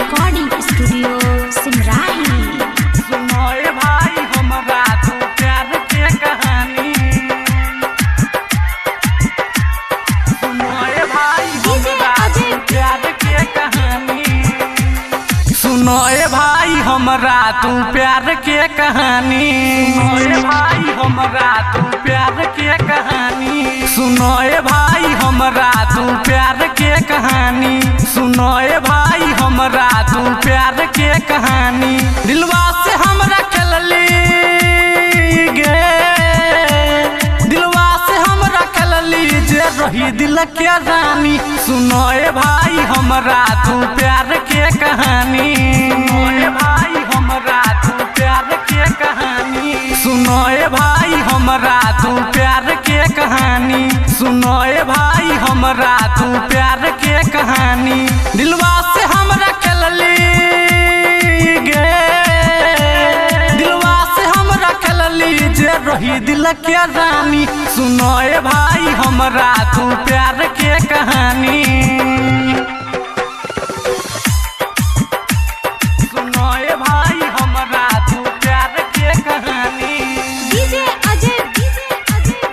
Recording Studio Simrahi. सुनो ए भाई हमरा तू प्यार के कहानी। सुनो ए भाई डीजे हमरा तू अजय। प्यार के कहानी। सुनो ए भाई हमरा तू प्यार के कहानी। सुनो ए भाई हमरा तू प्यार के कहानी। सुनो ए भाई हमरा तू प्यार के कहानी। सुनो ए भाई हमरा तू प्यार के कहानी। दिलवा से हमरा खेलली गे, दिलवा से हमरा खेलली जे रही दिल के रानी। सुनो ए भाई हमरा तू प्यार के कहानी। सुनो ए भाई हमरा तू प्यार के कहानी। सुनो ए भाई हमरा तू प्यार के कहानी। सुनो ए भाई हमरा तू प्यार के कहानी। दिलवा से हमरा खेलली गे, दिलवा से हमरा खेलली जे रही दिल के रानी। सुनो ए भाई हमरा तू प्यार के कहानी। सुनो ए भाई हमरा तू प्यार के कहानी। DJ Ajay. DJ Ajay.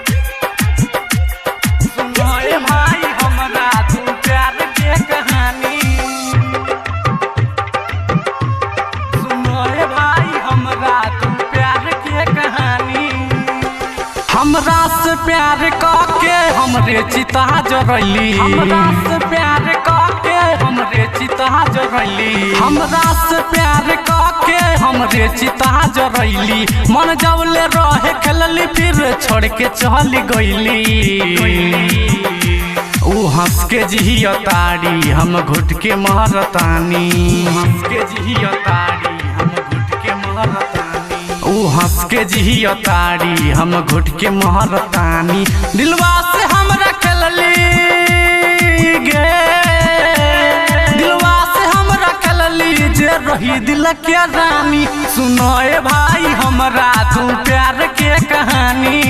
सुनो ए भाई हमरा तू प्यार के कहानी। सुनो ए भाई हमरा तू प्यार के कहानी। हमरा से प्यार के हमरे चिता जरैली। हमरा से प्यार के हमरे चिता जरैली। हमरा से प्यार के हमरे चिता जरैली। मन जवले रहे खेलली फिर छोड़ के चली गईली। ऊ हंस के जियतारी हम घुट के मरतानी। हंस के जियतारी हम घुट के मरतानी। ऊ हंस के जियतारी हम घुट के मरतानी। दिलवा से हमरा खेलली गे, दिलवा से हमरा खेलली जे रही दिल के रानी। सुनो ए भाई हमरा तू प्यार के कहानी।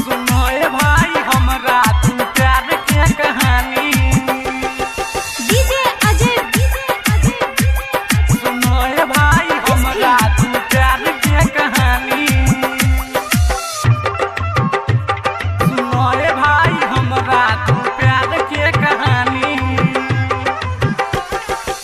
सुनो ए भाई हमरा तू प्यार के कहानी। DJ Ajay. DJ Ajay. सुनो ए भाई हमरा तू प्यार के कहानी। सुनो ए भाई हमरा तू प्यार के कहानी।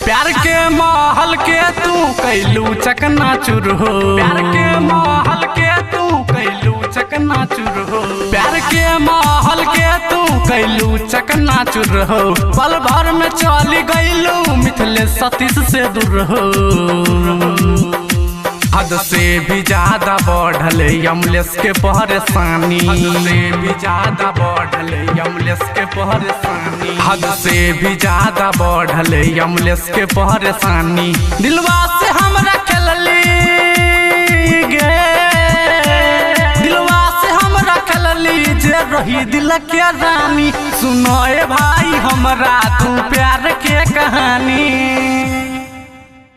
प्यार के महल के तू कैलू चकनाचूर हो। प्यार के महल के तू कैलू चकनाचूर हो। प्यार के महल के तू कैलू चकनाचूर हो। पल भर में चली गईलू मिथिले सतीश से दूर हो। हद से भी ज्यादा बढ़ल यमलेश के परेशानी। हद से भी ज्यादा बढ़ल यमलेश के परेशानी। हद से भी ज्यादा बढ़ल यमलेश के परेशानी। दिलवा से हमरा खेलली गे, दिलवा से हमरा खेलली जे रही दिल के रानी। सुनो ए भाई हमरा तू प्यार के कहानी।